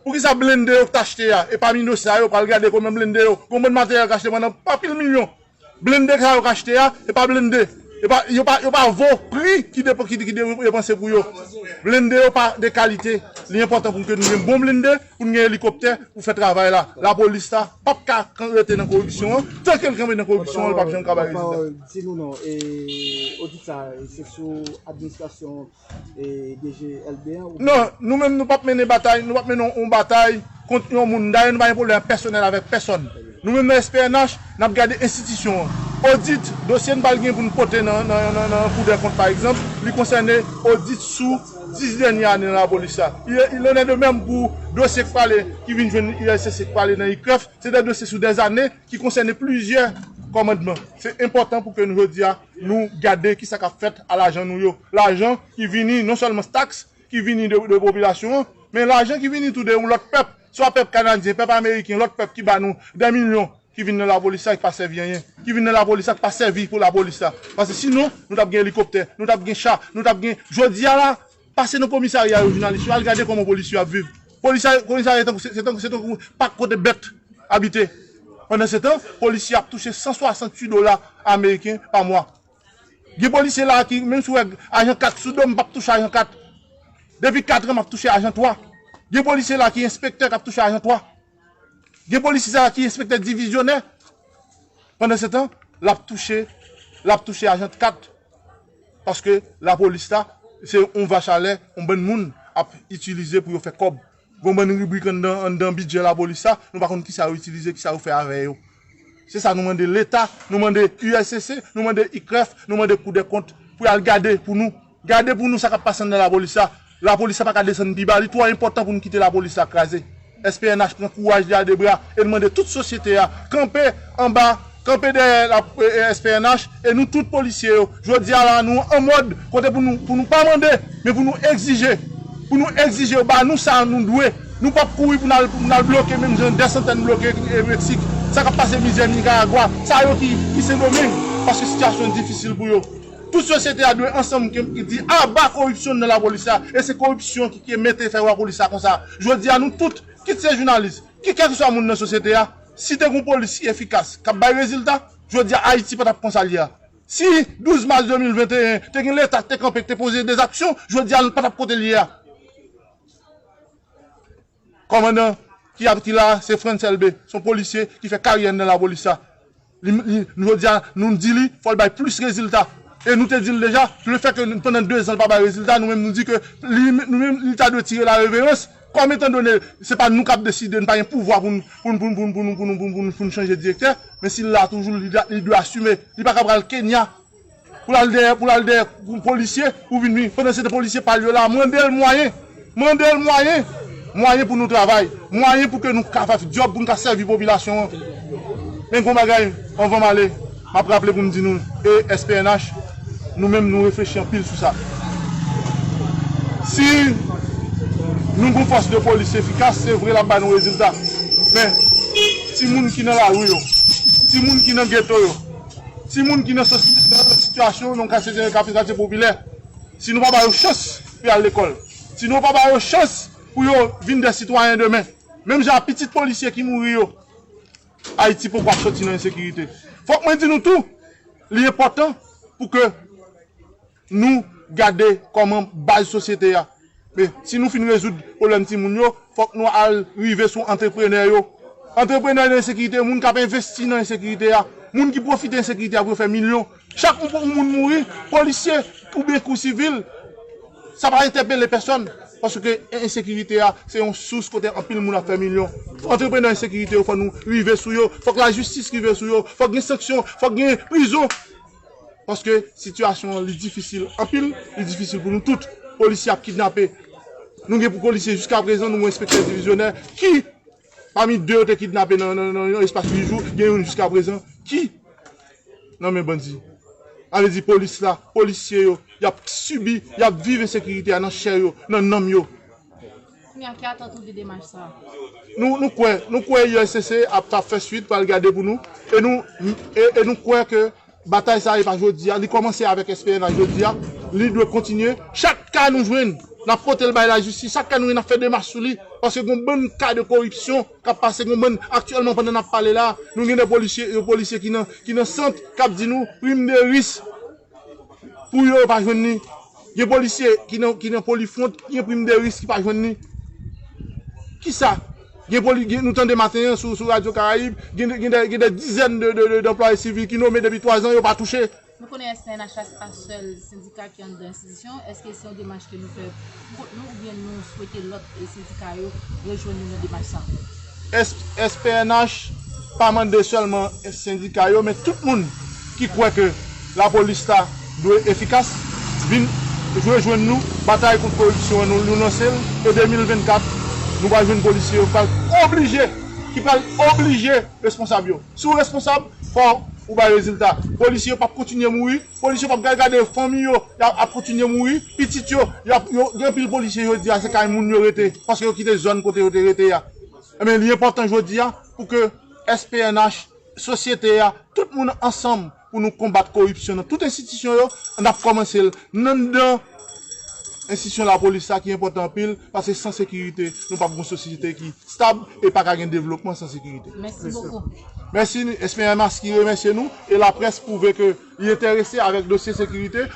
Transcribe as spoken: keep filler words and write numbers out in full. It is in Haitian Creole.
Poukisa blende yo k t achte a? E pami dosye sa yo, pral gade konbyen blende yo. Gon bann materyèl k achte pandan anpil milyon. Blende sa yo k achte a, e pa blende. E pa, yo pa, yo pa vo pri ki depo-, ki, ki de-, depanse pou yo. Blende yo pa de kalite. Li enpòtan pou ke nou gen bon blende, pou nou gen elikoptè, pou fè travay la. Lapolis la p ap ka kan-, rete nan koripsyon an, tanke l kanpe nan koripsyon an, li p ap janm ka bay rezilta. Di nou non, e, odit sa, se sou administrasyon e, D G L B an ou... Non, nou menm nou p ap mennen batay, nou p ap mennen yon, yon batay kont yon moun. Dayè, nou pa gen pwoblèm pèsonèl avèk pèsòn. Nou menm nan S P N H, n ap gade enstitisyon an. Odit, dosye n pral gen pou n pote nan, nan, nan, nan Kou dè Kont, pa egzanp, li konsène odit sou dis dènye ane nan lapolis la. Il, il en est de même pou dosye k prale, ki vin jwenn U L C C k prale nan I C R E F, se de dosye sou dèzane ki konsène plizyè kòmandman. Se enpòtan pou ke nou, jodi a, nou gade kisa k ap fèt a lajan nou yo. Lajan ki vini non sèlman taks ki vini de, de popilasyon an, men lajan ki vini tou de yon lòt pèp, swa pèp kanadyen, pèp ameriken, lòt pèp ki ba nou dè milyon ki vin nan lapolis la, ki pa sèvi anyen, ki vin nan lapolis la, ki pa sèvi pou lapolis la. Paske sinon, nou t ap gen elikoptè, nou t ap gen cha, nou t ap gen, jodi a la, pase nan komisarya yo, jounalis yo, al gade kòman polisye ap viv. Polisye, komisarya tankou, se, se tankou, se tankou pak kote bèt abite. Pandan se tan, polisye ap touche san swasanntuit dola ameriken pa mwa. Gen polisye la ki, menm si w wè ajan kat sou do m, m p ap touche ajan kat. Depi kat an, m ap touche ajan twa. Gen polisye la ki enspektè k ap touche ajan twa. Gen polisye sa ki enspektè divizyonè. Pandan se tan, l ap touche, l ap touche ajan kat. Paske lapolis la, se yon vach a lè, yon bann moun ap itilize pou yo fè kòb. Gon bann ribrik anndan, anndan bidjè lapolis la, nou pa konn kisa yo itilize, kisa yo fè avè yo. Se sa nou mande Leta, nou mande U L C C, nou mande I C R E F, nou mande Kou dè Kont pou y al gade pou nou. Gade pou nou sa k ap pase anndan lapolis la. Lapolis la pa ka desann pi ba, li twò enpòtan pou nou kite lapolis la kraze. S P N H pran kouraj li a de bra e l mande tout sosyete a kanpe anba, kanpe dèyè la, e, e, S P N H e nou tout polisye yo. Jodi a la, nou an mòd kote pou nou, pou nou pa mande, men pou nou egzije. Pou nou egzije yo ba nou sa nou dwe. Nou p ap kouri pou n al, pou n al bloke menm jan dè santèn bloke, e, Meksik. Sa k ap pase mizè Nikaragwa, sa yo ki, ki Sendomeng, paske sitiyasyon an difisil pou yo. Tout sosyete a dwe ansanm ke, ki di aba koripsyon nan lapolis la. E se koripsyon ki, ki mete fè lapolis la konsa. Jodi a, nou tout, kit se jounalis, ki kèlkeswa moun nan sosyete a, si te gen yon polis ki efikas, k ap bay rezilta, jodi a Ayiti pa t ap konsa l ye a. Si douz mas de mil venteyen, te gen Leta ki te kanpe, ki te poze de zaksyon, jodi a l pa t ap kote l ye a. Kòmandan ki ap, ki la, se Frantz Elbé, se yon polisye ki fè karyè nan lapolis la. Li, li, nou jodi a, nou di li, fò l bay plis rezilta. E nou te di l deja, lefètke pandan de zan l pa bay rezilta, nou menm nou di ke li, nou menm, li ta dwe tire lareverans. Kòm etan done, se pa nou k ap deside, nou pa gen pouvwa pou n, pou n, pou n, pou n, pou n, pou n, pou n, pou n, pou n chanje direktè, men si l la toujou, li, li dwe asime. Li pa ka pral Kenya pou l al dèyè, pou l al dèyè yon polisye, pou vin, vin. Pandan se tan polisye pa l yo la, mande l mwayen. Mande l mwayen. Mwayen pou nou travay. Mwayen pou ke nou ka fè djòb, pou nou ka sèvi popilasyon an. Men gon bagay, anvan m ale, m ap raple pou m di nou, e S P N H, nou menm nou reflechi anpil sou sa. Si nou gon fòs de polis efikas, se vre l ap ba nou rezilta. Men, timoun ki nan lari yo, timoun ki nan geto yo, timoun ki nan sosyete, nan sitiyasyon, nan katye, katye popilè, si nou pa ba yo chans pou y al lekòl, si nou pa ba yo chans pou yo vin de sitwayen demen, menm jan a pitit polisye ki mouri yo, Ayiti poko ap soti nan ensekirite. Fòk mwen di nou tou, li enpòtan pou ke nou gade kòman baz sosyete a. Men, si nou fin rezoud pwoblèm timoun yo, fòk nou al rive sou antreprenè yo. Antreprenè nan ensekirite, moun k ap envesti nan ensekirite a, moun ki pwofite ensekirite a pou yo fè milyon. Chak yon moun mouri, polisye oubyen kou sivil, sa pa entèpele pèsòn. Paske ensekirite a, se yon sous kote anpil moun ap fè milyon. Antreprenè ensekirite yo, fò nou rive sou yo. Fòk lajistis rive sou yo. Fòk gen sanksyon. Fòk gen prizon. Paske sitiyasyon an, li difisil anpil, li difisil pou nou tout. Polisye ap kidnape. Nou gen pou polisye jiska prezan, nou gen enspektè divizyonè ki, pami de yo te kidnape nan, nan, nan yon espas uit jou, gen youn jiska prezan ki nan men bandi. Sa vle di polis la, polisye yo, y ap sibi, y ap viv ensekirite a nan chè yo, nan nanm yo. Kounye a, ki atant ou de demach sa a? Nou, nou kwè, nou kwè U L C C ap, ap fè swit, pral gade pou nou. E nou, e, e nou kwè ke batay sa a, e pa jodi a, li kòmanse avèk S P N H jodi a, li dwe kontinye. Chak ka nou jwenn, n ap pote l bay lajistis. Chak ka nou jwenn, n ap fè demach sou li. Paske gen yon bann ka de koripsyon k ap pase, gen yon bann, aktyèlman, pandan n ap pale la, nou gen de polisye, de polisye ki nan, ki nan sant, k ap di nou prim de risk pou yo, yo pa jwenn li. Gen polisye ki nan, ki nan Polifront, ki gen prim de risk, ki pa jwenn li. Kisa? Gen poli, gen, nou tande maten an sou, sou Radyo Karayib, gen, gen de, gen de dizèn de, de, de, de anplwaye sivil ki nome depi twa zan, yo pa touche. Nou konnen S P N H la se pa sèl sendika ki anndan enstitisyon. Èske se yon demach ke nou fè pou kont nou oubyen nou swete lòt, e, sendika yo rejwenn nou nan demach sa? S P N H pa mande sèlman sendika yo, men tout moun ki kwè ke lapolis la dwe efikas, vin rejwenn nou. Batay kont koripsyon an, nou, nou lanse l. E de mil vennkat, nou pral jwenn polisye yo ki pral oblije, ki pral oblije responsab yo. Si w responsab, fò ou bay rezilta. Polisye yo p ap kontinye mouri. Polisye yo p ap gade, gade fanmi yo, y ap, ap kontinye mouri. Pitit yo, y ap, yo, gen anpil polisye jodi a, se kay moun yo rete, paske yo kite zòn kote yo te rete a. Ebyen, li enpòtan jodi a pou ke S P N H, sosyete a, tout moun ansanm pou nou konbat koripsyon nan tout enstitisyon yo. N ap kòmanse l nan, nan enstitisyon lapolis la ki enpòtan anpil, paske san sekirite, nou p ap gen yon sosyete ki stab e pa ka gen devlopman san sekirite. Mèsi bokou. Mèsi, S P N H ki remèsye nou e laprès pwouve ke li enterese avèk dosye sekirite.